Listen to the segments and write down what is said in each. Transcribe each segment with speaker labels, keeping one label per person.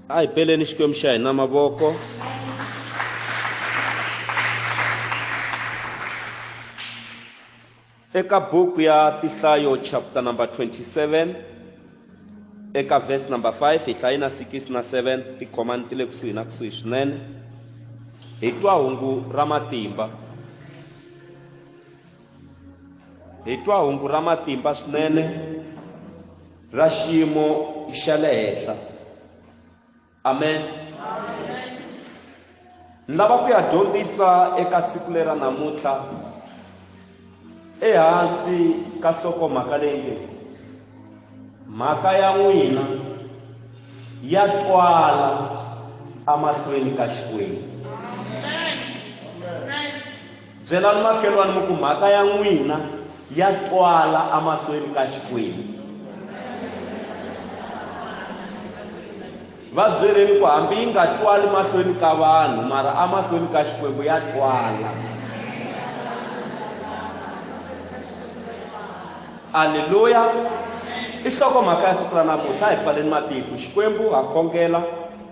Speaker 1: A hi beleni Xikwembu xa hina mavoko. Eka buku ya Tihlayo chapter number 27 eka verse number 5 hi hlayi na 6 na 7 ti khomani ti le kusuhi na kusuhi swinene. Hi twa hungu ra matimba. Hi twa hungu ra matimba swinene ra xiyimo xa le henhla. Amen. Ni lava ku ya dyondzisa eka siku lera namuntlha ehansi ka nhlokomhaka leyi nge mhaka ya n'wina ya twala emahlweni ka Xikwembu. Byelani makhelwani mi ku mhaka ya n'wina ya twala emahlweni ka Xikwembu. Va byeleni ku hambi yi nga twali mahlweni ka vanhu mara emahlweni ka Xikwembu ya twala. Aleluya! I nhlokomhaka ya siku ra namuntlha. A hi pfaleni matihlo. Xikwembu ha khongela.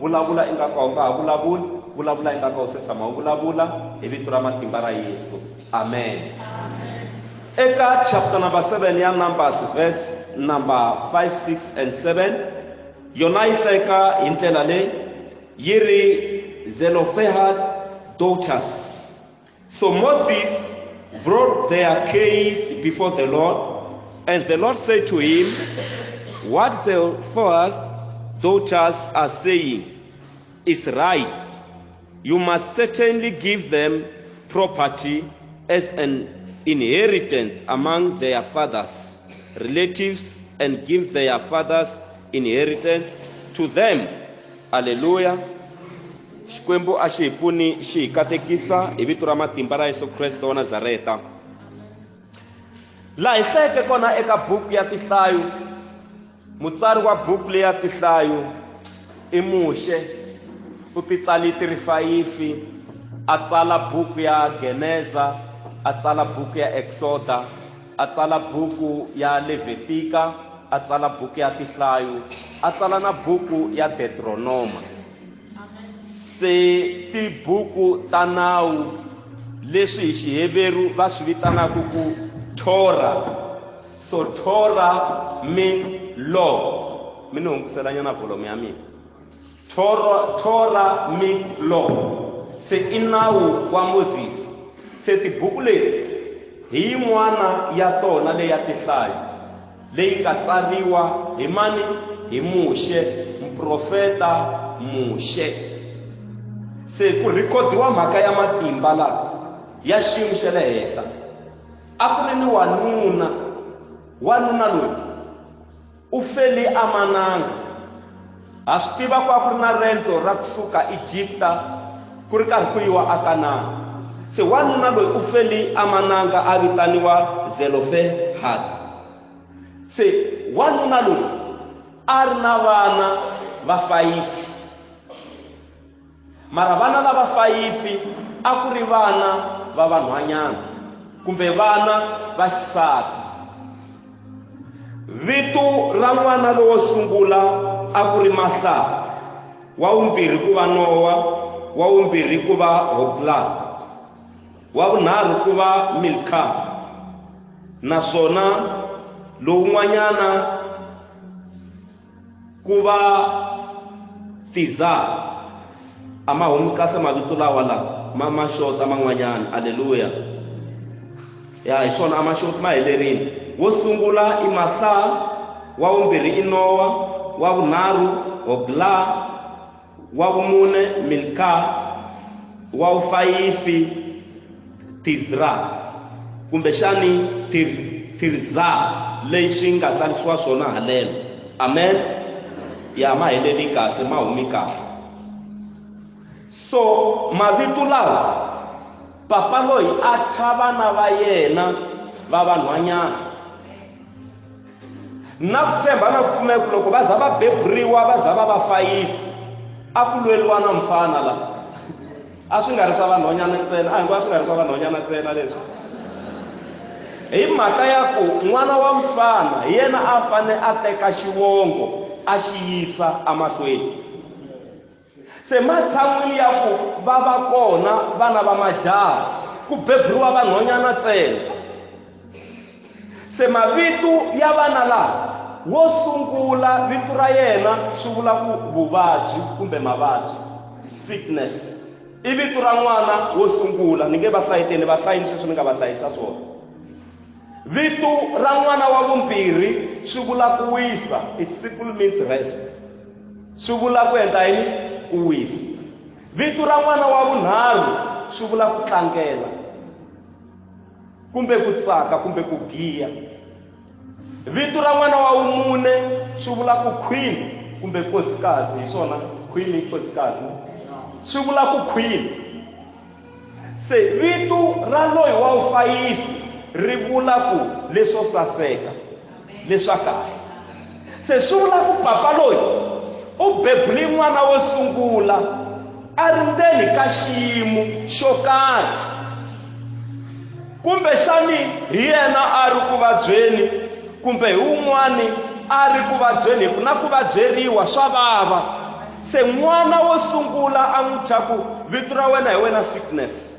Speaker 1: Vulavula ingaku a wu nga ha vulavuli, vulavula ingaku a wu se tshama u vulavula, hi vito ra matimba ra Yesu. Amen. Eka chapter number 7 ya Numbers verse number 5, 6 and 7, yona yi hleka hi ndlela leyi, yi ri Zelophehad daughters. So Moses brought their case before the Lord, and the Lord said to him, What Zelophehad's daughters are saying is right. You must certainly give them property as an inheritance among their fathers' relatives and give their fathers' inheritance to them. Alleluia. Xikwembu a xi hi pfuni xi hi katekisa hi vito ra matimba ra Yesu Kreste wa Nazareta. Laha hi hlayeke kona eka buku ya Tinhlayo, mutsari wa buku leyi ya Tinhlayo i Muxe. U ti tsale ti ri fayifi, a tsala buku ya Geneza, a tsala buku ya Eksoda, a tsala buku ya Levitika, a tsala buku ya Tinhlayo, a tsala na buku ya Deuteronoma. Se tibuku ta nawu leswi hi Xiheveru va swi vitanaka ku Torah. So Torah means law. Mi ni hunguselanyana volume ya mina. Torah, Torah means law. Se i nawu wa Moses. Se tibuku leti hi yin'wana ya tona leyi ya Tinhlayo leyi nga tsariwa hi mani? Hi Muxe, muprofeta Muxe. Se ku rhikhodiwa mhaka ya matimba la ya xiyimo xa le henhla. A ku ri ni wanuna, wanuna loyi u fele emananga. Ha swi tiva ku a ku ri na rendzo ra ku suka Egipta ku ri karhi ku yiwa aKanana. Se wanuna loyi u fele emananga a vitaniwa Zelofehad. Se wanuna loyi a ri na vana va fayifi. Mara vana lava fayifi a ku ri vana va vanhwanyana kumbe vana va xisati. Vito ra n'wana lowo sungula a ku ri Mahla, wa vumbirhi ku va Nowa, wa vumbirhi ku va Hogla, wa vunharhu ku va Milka, naswona lowun'wanyana ku va Tiza. A ma humi kahle mavito lawa la ma ma xota man'wanyana. Aleluya. Ya hi swona a ma xoti ma helerile. Wo sungula i Mahla, wa vumbirhi i Nowa, wa vunharhu Hogla, wa vumune Milka, wa vufayifi Tizra, kumbexani Tirza, leyi swi nga tsarisiwa swona haleno. Amen. Ya ma heleli kahle, ma humi kahle. So mavito lawa papa loyi a thya vana va yena va vanhwanyana na ku tshemba na ku pfumela ku loko va za va beburiwa va za va va fayifi a ku lweriwa na mfana la a swi nga ri swa vanhwanyana ntsena a hi ngo a swi nga ri swa vanhwanyana ntsena leswi hi mhaka ya ku n'wana wa mfana hi yena a fane a teka xivongo a xi yisa emahlweni. Se matshan'wini ya ku va va kona vana va majaha ku beburiwa vanhwanyana ntsena. Se mavito ya vana lava wo sungula vito ra yena swi vula ku vuvabyi kumbe mavabyi, sickness. I vito ra n'wana wo sungula, ni nge va hlayeteni va hlayini sweswi ni nga va hlayisa swona. Vito ra n'wana wa vumbirhi swi vula ku wisa, it simply means rest. Swi vula ku endla yini? Ku wisa. Vito ra n'wana wa vunharhu swi vula ku tlangela kumbe ku tsaka kumbe ku giya. Vito ra n'wana wa vumune swi vula ku queen kumbe nkosikazi, hi swona queen nkosikazi swi vula ku queen. Se vito ra loyi wa vufayifi ri vula ku leswo saseka, leswa kahle. Se swi vula ku papa loyi u bebule n'wana wo sungula a ri ndzeni ka xiyimo xo karhi, kumbexani hi yena a ri ku vabyeni kumbe hi wun'wani a ri ku vabyeni, hi ku na ku vabyeriwa swa vava. Se n'wana wo sungula a n'wi thya ku vito ra wena hi wena sickness,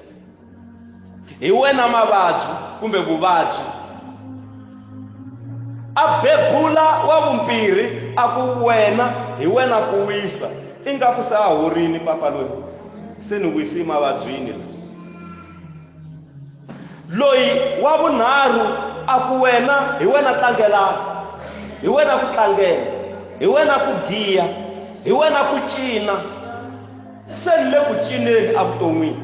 Speaker 1: hi wena mavabyi kumbe vuvabyi. A bebula wa vumbirhi a ku wena hi wena ku wisa, ingaku se a horini papa loyi, se ni wisi mavabyini. Loyi wa vunharhu a ku wena hi wena tlangelana, hi wena ku tlangela, hi wena ku giya, hi wena ku cina, se ni le ku cineni evuton'wini.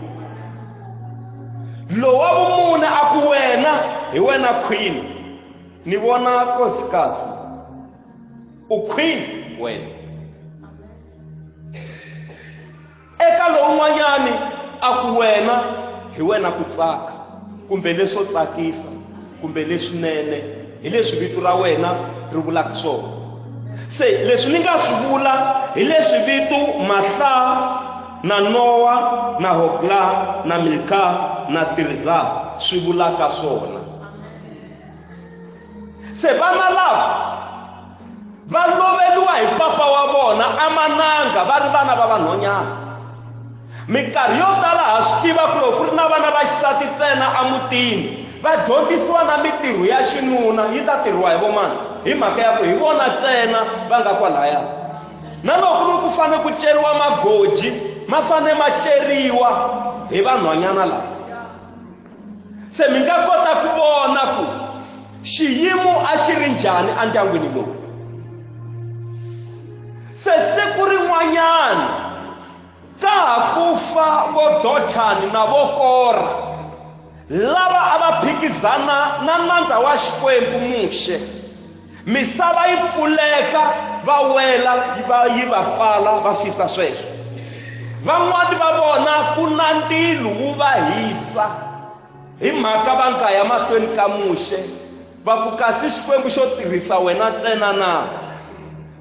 Speaker 1: Lowa vumune a ku wena hi wena queen, ni vona nkosikazi, u queen wena. Eka lowun'wanyani a ku wena hi wena ku tsaka kumbe leswo tsakisa kumbe leswinene, hi leswi vito ra wena ri vulaka swona. Se leswi ni nga swi vula hi leswi vito Mahla na Nowa na Hogla na Milka na Tirza swi vulaka swona. Se vana lava va loveriwa hi papa wa vona amananga va ri vana va vanhwanyana. Minkarhi yo tala ha swi tiva ku loko ku ri na vana va xisati ntsena emutini va dyondzisiwa na mintirho ya xinuna yi ta tirhiwa hi vomani, hi mhaka ya ku hi vona ntsena va nga kwalaya. Na loko ku ri ku fanele ku ceriwa magoji ma fanele ma ceriwa hi vanhwanyana lava. Se mi nga kota ku vona ku xiyimo a xi ri njhani endyangwini lowu. Se siku rin'wanyana ka ha ku fa vo Dothani na vo Kora lava a va phikizana na nandza wa Xikwembu Muxe, misava yi pfuleka va wela yi va pfala va fisa sweswo. Van'wani va vona ku na ndzilo wu va hisa hi mhaka va nga ya mahlweni ka Muxe, va ku kasi Xikwembu xo tirhisa wena ntsena na?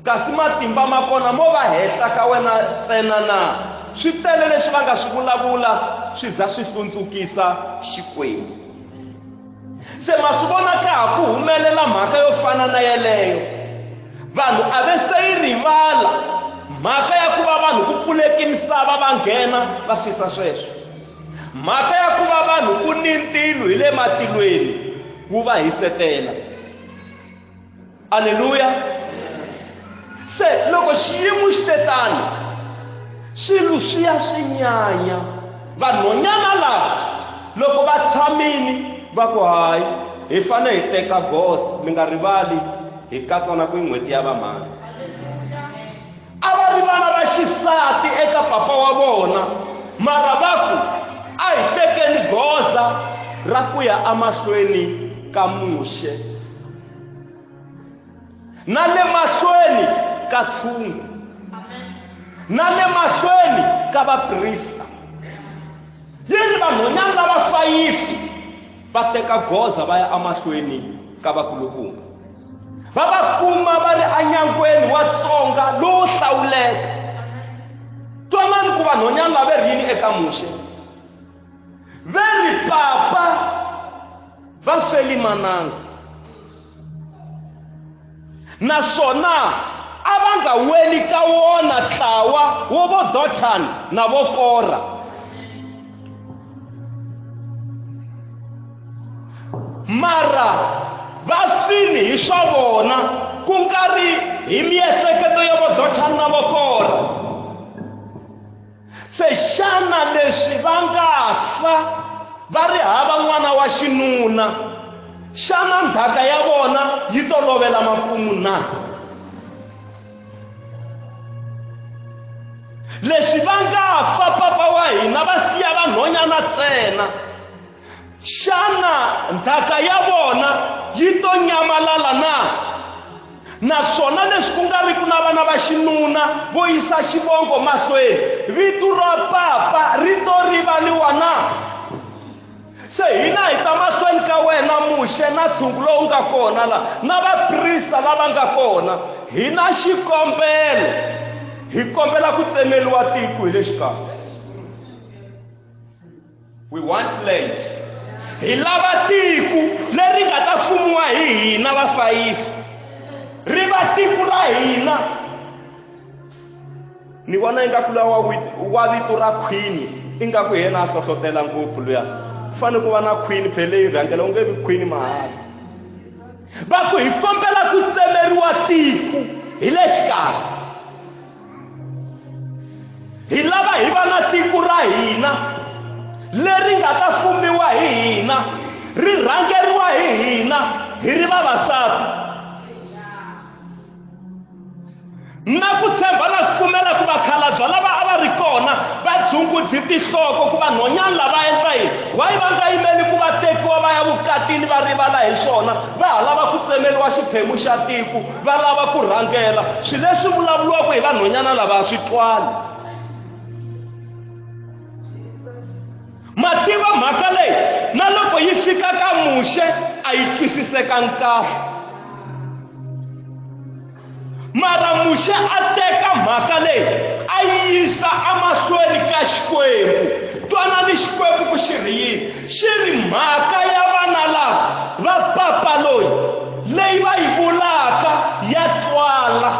Speaker 1: Kasi matimba ma kona mo va henhla ka wena ntsena na? Swi tele leswi va nga swi vulavula swi za swi hlundzukisa Xikwembu. Se ma swi vona ka ha ku humelela mhaka yo fana na yeleyo. Vanhu a ve se yi rivala mhaka ya ku va vanhu ku pfuleki misava va nghena va fisa sweswo. Mhaka ya ku va vanhu ku ni ntilo hi le matilweni wu va hisetela. Aleluya. Se loko xiyimo xi te tano, swilo swi ya swi nyanya. Vanhwanyana lava loko va tshamile va ku hayi, hi fanele hi teka goza, mi nga rivali hi katsa na ku n'hweti ya vamhani. A va ri vana va xisati eka papa wa vona, mara va ku a hi tekeni goza ra ku ya emahlweni ka Muxe na le mahlweni ka tshungu na le mahlweni ka vaprista. Yi ri vanhwanyana lava fayifi va teka goza va ya emahlweni ka vakulukumba, va va kuma va ri enyangweni wa tsonga lowo hlawuleka. Twanani ku vanhwanyana lava ve ri yini eka Muxe, ve ri papa va feli mananga, naswona a va nga weli ka wona ntlawa wo vo vo Dothan na vo Kora. Mara va fini hi swa vona ku nga ri hi miehleketo ya vo Dothan na vo Kora. Se xana leswi va nga fa va ri hava n'wana wa xinuna, xana ndzhaka ya vona yi to lovela makumu na? Leswi va nga fa papa wa hina va siya vanhwanyana ntsena, xana ndzhaka ya vona yi to nyamalala na? Naswona leswi ku nga ri ku na vana va xinuna vo yisa xivongo mahlweni, vito ra papa ri to rivaliwa na? Se hina hi ta mahlweni ka wena Muxe na ntshungu lowu nga kona la, na vaprista lava nga kona, hi na xikombelo, hi kombela ku tsemeliwa tiko hi le xikarhi. We want land. Hi lava tiko leri nga ta fumiwa hi hina vafayisi, ri va tiko ra hina. Ni vona ingaku luya wa vito ra Queen ingaku hi yena a hlohlotela ngopfu luya. Ku fanele ku va na Queen phela leyi rhangela, u nge vi Queen mahala. Va ku hi kombela ku tsemeriwa tiko hi le xikarhi. Hi lava hi va na tiko ra hina leri nga ta fumiwa hi hina, ri rhangeriwa hi hina, hi ri vavasati. Na ku tshemba na ku pfumela ku vakhalabya lava a va ri kona va dzungudzi tinhloko ku vanhwanyana lava endla yini, why va nga yimeli ku va tekiwa va ya vukatini va rivala hi swona, va ha lava ku tsemeriwa xiphemu xa tiko, va lava ku rhangela. Swilo leswi vulavuriwaka hi vanhwanyana lava a swi twali. Ma tiva mhaka leyi na loko yi fika ka Muxe a yi twisisekanga kahle. Mara Muxe a teka mhaka leyi a yi yisa emahlweni ka Xikwembu. Twanani Xikwembu ku xi ri yini. Xi ri mhaka ya vana lava va papa loyi leyi va yi vulaka ya twala.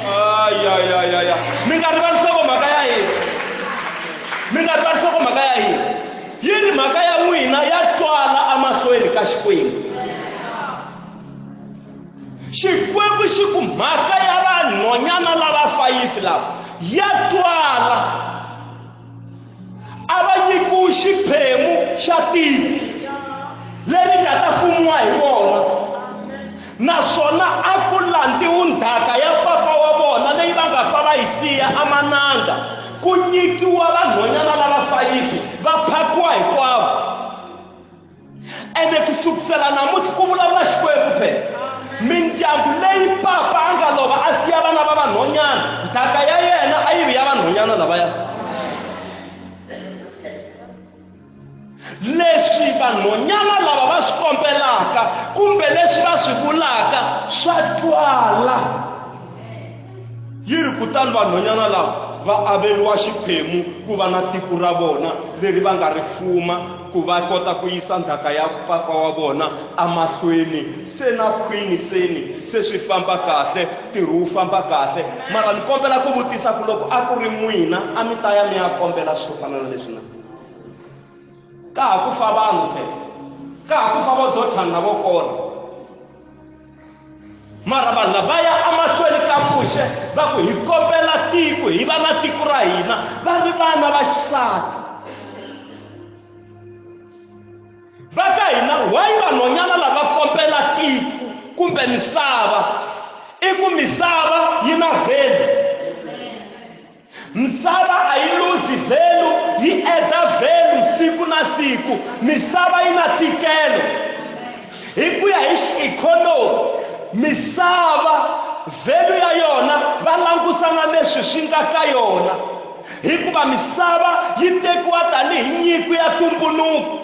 Speaker 1: Ay, ay, ay, ay, ay. Mi nga rivali nhlokomhaka ya hina. Mi nga rivali nhlokomhaka ya hina. Yi ri mhaka ya n'wina ya twala emahlweni ka Xikwembu. Xikwembu xi ku mhaka ya vanhwanyana lava fayifi lava ya twala. A va nyikiwi xiphemu xa tiko leri nga ta fumiwa hi vona, naswona a ku landziwi ndzhaka ya papa wa vona leyi va nga fa va yi siya emananga, ku nyikiwa vanhwanyana lava fayifi va phakiwa hinkwavo. Ene ku sukusela namuntlha ku vulavula Xikwembu phela. Mindyangu leyi papa a nga lova a siya vana va vanhwanyana, ndzhaka ya yena a yi vi ya vanhwanyana lavaya. Leswi vanhwanyana lava va swi kombelaka kumbe leswi va swi vulaka swa twala. Yi ri kutani vanhwanyana lava va averiwa xiphemu ku va na tiko ra vona leri va nga ri fuma ku va kota ku yisa ndzhaka ya papa wa vona emahlweni. Se na khwini seni se swi famba kahle, ntirho wu famba kahle. Mara ni kombela ku vutisa ku loko a ku ri n'wina a mi ta ya mi ya kombela swo fana na leswi na? Ka ha ku fa vanhu phela, ka ha ku fa vo Dothan na vo Kora. Mara vanhu lava va ya emahlweni ka Muxe va ku hi kombela tiko, hi va na tiko ra hina, va ri vana va xisati. Va ka hina why vanhwanyana lava kombela tiko kumbe misava? I ku misava yi na value. Misava a yi luzi value, yi adda value siku na siku. Misava yi na ntikelo. Hi ku ya hi xiikhonomi, misava value ya yona va langusana leswi swi nga ka yona, hikuva misava yi tekiwa tanihi nyiko ya tumbuluko.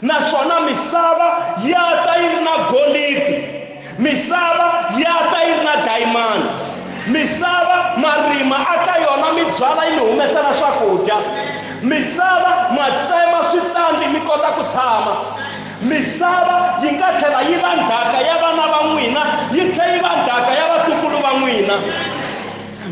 Speaker 1: Naswona misava ya ta yi ri na golidi, misava ya ta yi ri na dayimani, misava marima aka yona mi byala yi mi humesela swakudya, misava ma tsema switandi mi kota ku tshama, misava yi nga tlhela yi va ndzhaka ya vana va n'wina, yi tlhela yi va ndzhaka ya vatukulu va n'wina.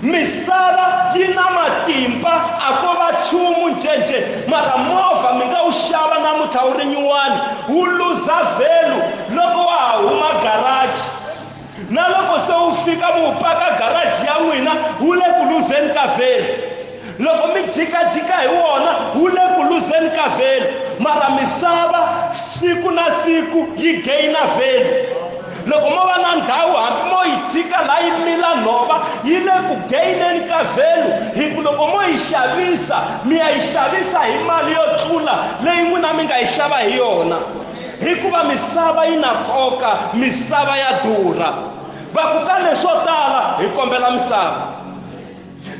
Speaker 1: Misava yi na matimba, a ko va nchumu njhenjhe, mara movha mi nga wu xava namuntlha wu ri nyuwani, wu luza value loko wa ha huma garage. Na loko se wu fika mi wu paka garage ya n'wina, wu le ku luzeni ka value. Loko mi jikajika hi wona, wu le ku luzeni ka value. Mara misava siku na siku yi gaina value. Loko mo va na ndhawu, hambi mo yi tshika laha yi mila nhova, yi le ku gaineni ka value, hi ku loko mo yi xavisa, mi ya yi xavisa hi mali yo tlula leyi n'wina mi nga yi xava hi yona. Hikuva misava yi na nkoka, misava ya durha. Va ku ka leswo tala hi kombela misava.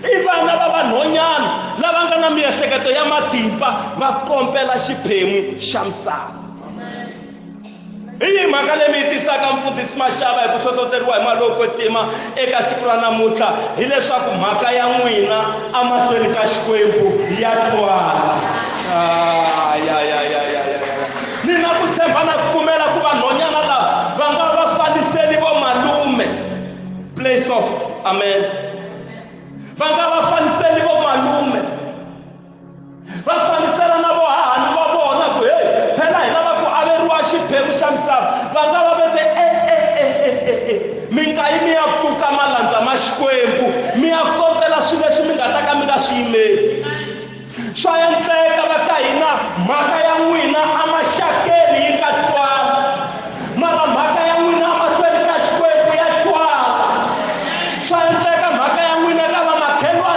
Speaker 1: I vana va vanhwanyana lava nga na miehleketo ya matimba va kombela xiphemu xa misava. Hi yihi mhaka leyi mi yi tisaka mfundhisi Mashava hi ku hlohloteriwa hi mali yo kwetsima eka siku ra namuntlha? Hileswaku mhaka ya n'wina emahlweni ka Xikwembu ya twala. Ya, ya, ya, ya, ya, ya. Ni na ku tshemba na ku pfumela ku vanhwanyana lava va nga va faniseli vo malume. Play soft, amen. Va nga va faniseli vo malume. Va fanisela na vohahani va vona ku hey, phela hi lava ku averiwa xiphemu xa misava. Va nga va vete e, e, e, e, e, e. Mi nga yi mi ya pfuka malandza ma Xikwembu, mi ya kombela swilo leswi mi nga ta ka mi nga swi yimeli. Swa endleka va ka hina mhaka ya n'wina emaxakeni yi nga twala, mara mhaka ya n'wina emahlweni ka Xikwembu ya twala. Swa endleka mhaka ya n'wina ka vamakhelwani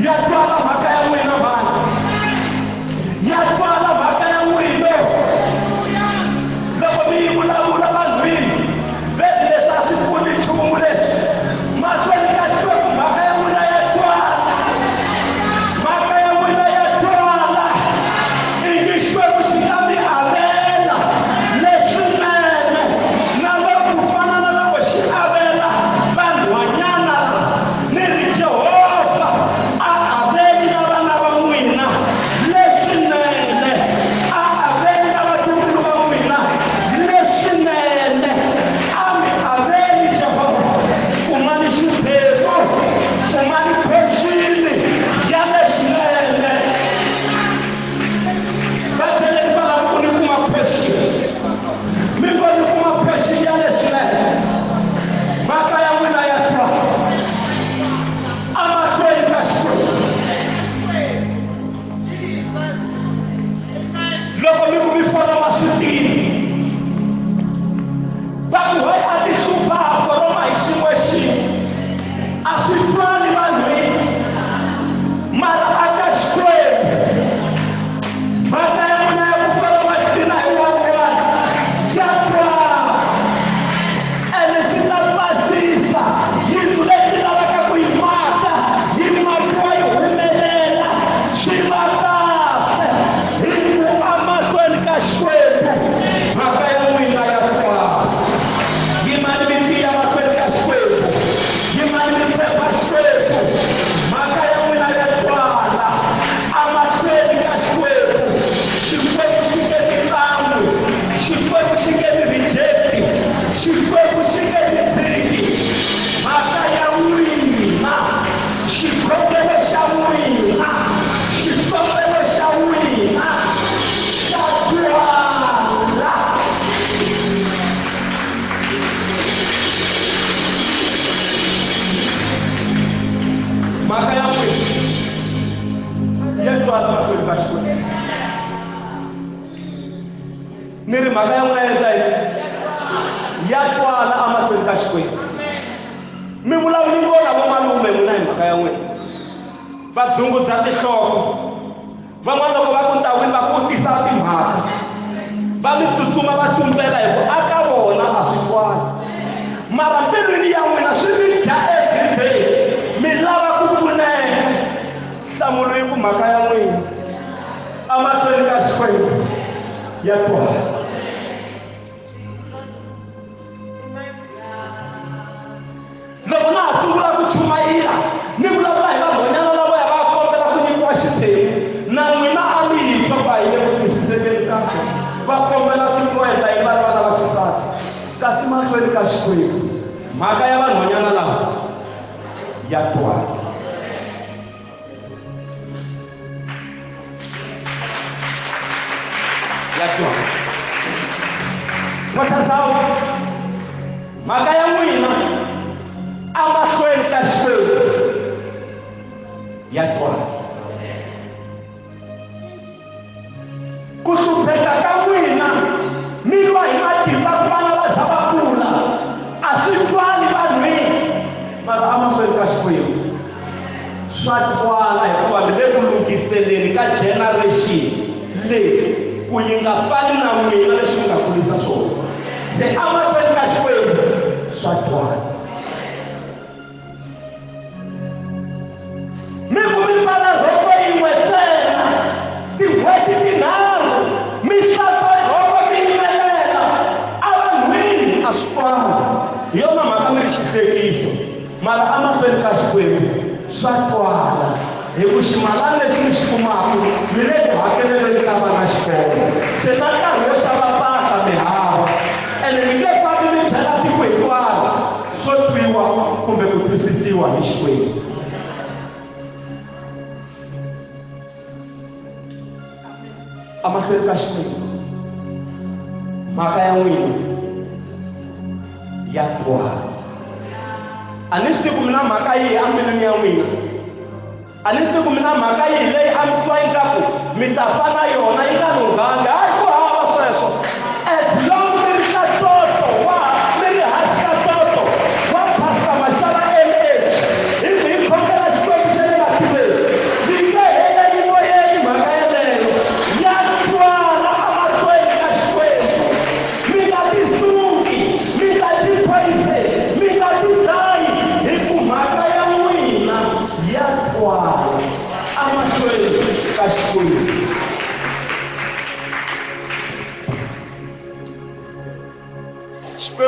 Speaker 1: Ya twala mhaka ya n'wina vanhu. Ya twala mhaka ya n'wina. Loko mi yi vulavula vanhwini, veti leswi a swi pfuni nchumu leswi. Mahlweni ka Xikwembu mhaka ya n'wina ya twala. Mhaka ya n'wina ya twala. Ingi Xikwembu xi nga mi avela leswinene na loko ku fana na loko xi avela vanhwanyana ni ri Jehovha a aveli na vana va n'wina leswinene, a aveli na vatukulu va n'wina leswinene, a mi aveli Jehovha. Kumani xiphemu, kumani phexini ya leswinene. Va tlheleni va lava ku ni kuma phexini, mi ngo ni kuma phexini ya leswinene. Mhaka ya n'wina ya twala amahlweni ka Xikwembu. Loko mi ku mi foroma switini, va ku hayi a ti hlupha a foroma hi xin'we xin'we, a swi twali vanhwini, mara a ka Xikwembu mhaka ya n'wina ya ku foroma xitina hi one one ya twala, ene xi ta pasisa yindlu leyi mi lavaka ku yi maka, yi makiwa yi humelela, swi va kahle hi ku amahlweni ka Xikwembu mhaka ya n'wina ya twala. Yimani mi tiya mahlweni ka Xikwembu, yimani mi tshemba Xikwembu, mhaka ya n'wina ya twala amahlweni ka Xikwembu. Xikwembu xi nge mi lan'wi, Xikwembu xi nge mi reject, Xikwembu xi nge mi tshiki. Mhaka ya n'wina, xikhongelo xa n'wina, xikombelo xa n'wina xa twala. Mhaka ya n'wina ya twala mahlweni ka Xikwembu. Ni ri mhaka ya n'wina ya endla yini? Ya twala amahlweni ka Xikwembu. Mi vulavuli vona vomalume n'wina hi mhaka ya n'wina, va dzungudza tinhloko. Van'wana loko va ku ndhawini va ku tisa timhaka, va mi tsutsuma va tumbela hi ku aka vona a swi twali, mara mbilwini ya n'wina swi mi dya everyday, mi lava ku pfuneka. Nhlamulo yi ku mhaka ya n'wina amahlweni ka Xikwembu ya twala. Loko na ha sungula ku chumayela ni vulavula hi vanhwanyana lavo ya va kombela ku nyikiwa xiphemu, na n'wina a mi yi twa ku a hi le ku twisisekeni ka swona. Va kombela ku nyikiwa hi ta yi va ri vana va xisati, kasi mahlweni ka Xikwembu mhaka ya vanhwanyana lava ya twala. Ya twala. Potter's mhaka ya n'wina amahlweni ka Xikwembu ya twala. Ku hlupheka ka n'wina mi lwa hi matimba ku vana va za va kula, a swi twali vanhwini, mara amahlweni ka Xikwembu swa twala, hikuva mi le ku lunghiseleni ka generation leyi ku yi nga fani na n'wina leswi mi nga kulisa swona. Se amahlweni ka Xikwembu swa twala. Mi ku mi pfala rhoko yin'we ntsena tin'hweti tinharhu, mi hlantswa rhoko mi yimelela avanhwini, a swi twali. Hi yona mhaka mi ri xihlekiso, mara amahlweni ka Xikwembu swa twala, hi ku ximalani lexi mi xi kumaka mi le ku hakeleleni ka vana xikolo. Se na nkarhi wo xava mpahla mi hava, ene mi nge fambi mi byela tiko hinkwaro swo twiwa kumbe ku twisisiwa hi Xikwembu. Amahlweni ka Xikwembu mhaka ya n'wina ya twala. A ni swi tivi ku mi na mhaka yihi embilwini ya n'wina, a ni swi tivi ku mi na mhaka yihi leyi a mi twa ingaku mi ta fa na yona yi nga lunghanga. Hayi, ku hava sweswo. As long mi ri ka toto wa mi ri hansi ka toto wa Pastor Mashava MH, hi ku hi khongela Xikwembu xa le matilweni.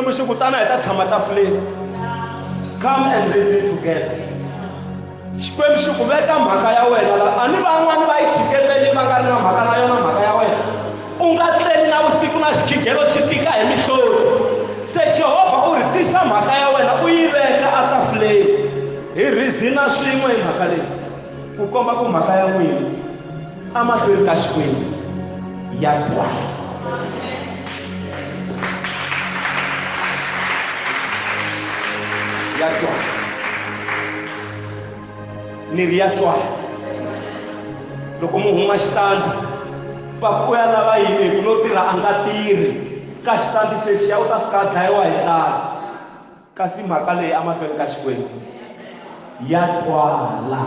Speaker 1: Xikwembu xi ku tana hi ta tshama tafuleni. Come and reason together. Xikwembu xi ku veka mhaka ya wena la a ni van'wani va yi tshikeleli va nga ri na mhaka na yona mhaka ya wena. U nga tleli na vusiku na xikhigelo xi tika hi mihloti. Se Jehovha u ri tisa mhaka ya wena u yi veka etafuleni. Hi rizina swin'we hi mhaka leyi ku komba ku mhaka ya n'wina emahlweni ka Xikwembu ya twala. Ya twala. Ni ri ya twala. Loko mu huma xitandi va ku u ya lava yini hi ku no tirha a nga tirhi ka xitandi xexiya u ta fika a dlayiwa hi ndlala. Kasi mhaka leyi emahlweni ka Xikwembu ya twala.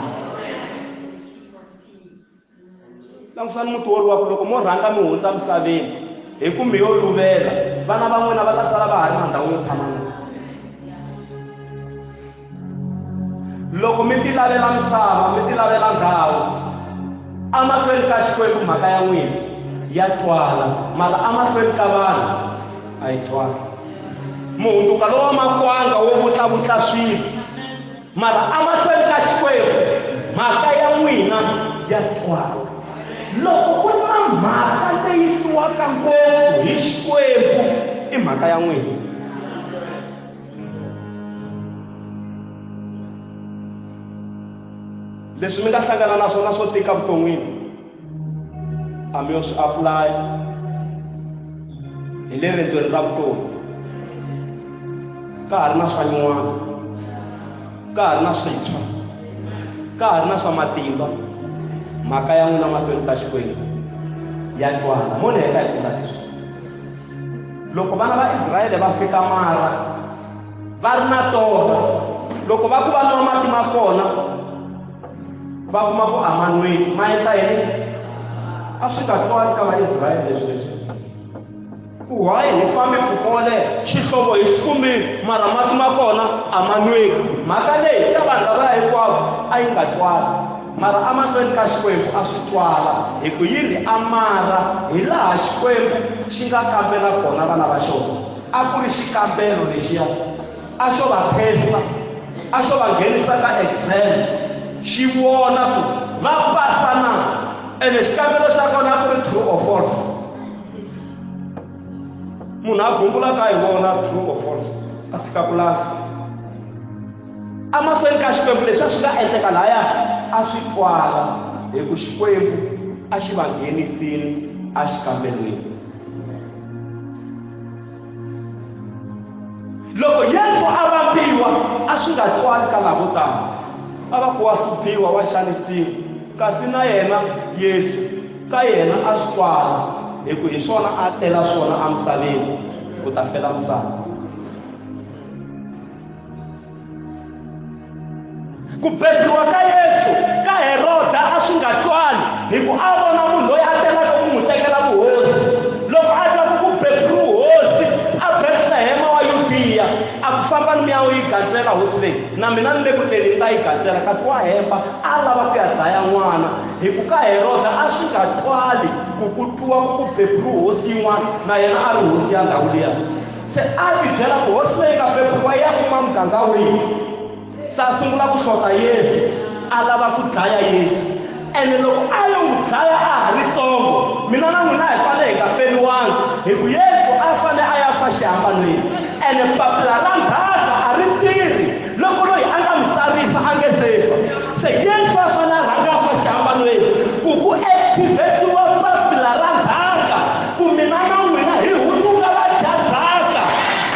Speaker 1: Langusani muti woluwa ku loko mo rhanga mi hundza misaveni hi ku mi yo luvela vana va n'wina va ta sala va ha ri na ndhawu yo tshama na. Loko mi tilavela misava mi tilavela ndhawu emahlweni ka Xikwembu mhaka ya n'wina ya twala mara emahlweni ka vanhu a yi twali. Muhundzuka lowa makwanga wo vutlavutla swilo mara emahlweni ka Xikwembu mhaka ya n'wina ya twala. Loko ku ri na mhaka leyi twiwaka ngopfu hi Xikwembu i mhaka ya n'wina. Leswi mi nga hlangana na swona swo tika vuton'wini a mi yo swi apply hi le rendzweni ra vutomi. Ka ha ri na swa nyuwana, ka ha ri na swintshwa, ka ha ri na swa matimba. Mhaka ya n'wina mahlweni ka Xikwembu ya twala. Mo ni heta hi ku vula leswi. Loko vana va Israyele va fika Mara va ri na torha, loko va ku va nwa mati ma kona va kuma ku a ma nweki, ma endla yini? A swi nga twali ka Vaisrayele leswi leswi. Ku why hi fambe mpfhuka wo leha, xihlovo hi xi kumile, mara mati ma kona a ma nweki. Mhaka leyi ka vanhu lavaya hinkwavo a yi nga twali. Mara emahlweni ka Xikwembu a swi twala, hi ku yi ri a Mara hi laha Xikwembu xi nga kambela kona vana va xona. A ku ri xikambelo lexiya. A xo va testa, a xo va nghenisa ka exam, xi vona ku va pasa na. Ene xikambelo xa kona a ku ri true or false. Munhu a gungulaka a yi vona true or false, a tshika ku lahla. Emahlweni ka Xikwembu leswi a swi nga endleka lahaya a swi twala hi ku Xikwembu a xi va nghenisile exikambelweni. Loko Yesu a vambiwa a swi nga twali ka lavo tala, a va ku wa hluphiwa, wa xanisiwa, kasi na yena Yesu ka yena a swi twala hi ku hi swona a tela swona emisaveni ku ta fela misava. Ku beburiwa ka Yesu ka Heroda a swi nga twali hi ku a vona munhu loyi a telaka ku n'wi tekela vuhosi. Loko a twa ku ku beburiwe hosi a Betlehema wa Yudiya, a ku famba ni mi ya yi gandzela hosi leyi, na mina ni le ku teni ni ta yi gandzela. Kasi wa hemba, a lava ku ya dlaya n'wana. Hi ku ka Heroda a swi nga twali ku ku twiwa ku ku beburiwe hosi yin'wana na yena a ri hosi ya ndhawu liya. Se a tibyela ku hosi leyi nga beburiwa yi ya fuma muganga wihi. Se a sungula ku hlota Yesu, a lava ku dlaya Yesu. Ene loko a yo n'wi dlaya a ha ri tsongo, mina na n'wina hi fanele hi nga feriwanga, hi ku Yesu a fanele a ya fa xihambanweni. Ene papila ra ndzhaka a ri tirhi loko loyi a nga mi tsarisa a nge se fa. Se Yesu a fanele a rhanga a fa xihambanweni ku ku activatiwa papila ra ndzhaka ku mina na n'wina hi hundzuka vadyandzhaka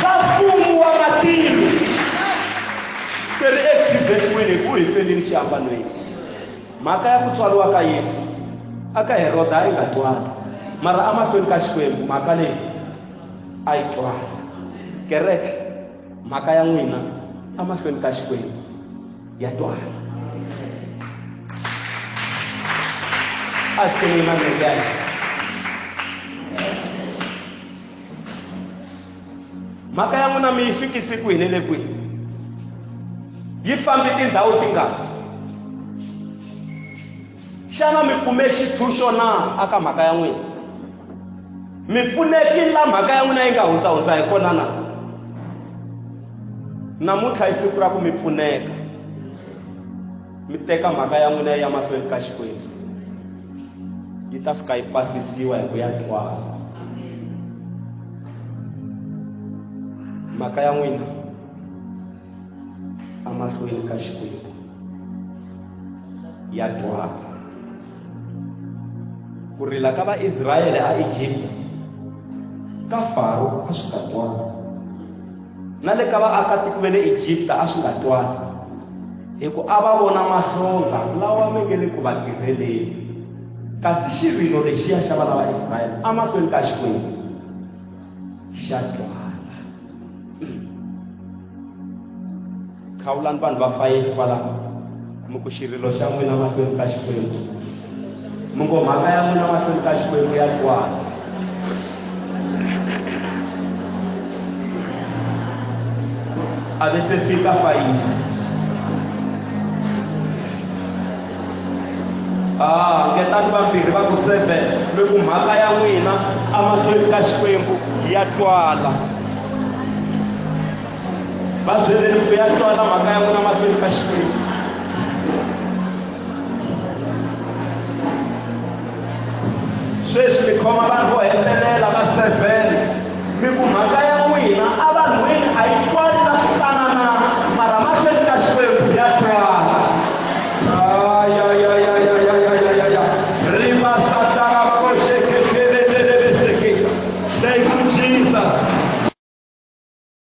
Speaker 1: va mfumo wa matilo. Se ri activatiwile hi ku hi felini xihambanweni. Mhaka ya ku tswariwa ka Yesu aka Heroda a yi nga twali, mara emahlweni ka Xikwembu mhaka leyi a yi twala. Kereke, mhaka ya n'wina emahlweni ka Xikwembu ya twala. A swi n'wina milenge ya hina. Mhaka ya n'wina mi yi fikisi kwihi ni le kwihi? Yi fambe tindhawu tingani? Xana mi kume xitshunxo na aka mhaka ya n'wina? Mi pfunekile la mhaka ya n'wina yi nga hundzahundza hi kona na? Namuntlha i siku ra ku mi pfuneka, mi teka mhaka ya n'wina ya mahlweni ka Xikwembu, yi ta fika yi pasisiwa hi ku ya twala. Mhaka ya n'wina emahlweni ka Xikwembu ya twala. Ku rila ka Vaisrayele aEgipta ka Faro a swi nga twali, na le ka vaakatiko va le Egipta a swi nga twali, hi ku a va vona mahlonga lawa me nge le ku va tirheleni. Kasi xirilo lexiya xa vana va Israyele emahlweni ka Xikwembu xa twala. Khawulani vanhu va fayeki kwalaho, mi ku xirilo xa n'wina mahlweni ka Xikwembu, mi ngo mhaka ya n'wina mahlweni ka Xikwembu ya twala. A ve se fika fayini. Ah, ngetani vambirhi va ku 7, mi ku mhaka ya n'wina emahlweni ka Xikwembu ya twala. Va byeleni ku ya twala mhaka ya n'wina mahlweni ka Xikwembu. Sweswi mi khoma vanhu vo hetelela va 7, mi ku mhaka ya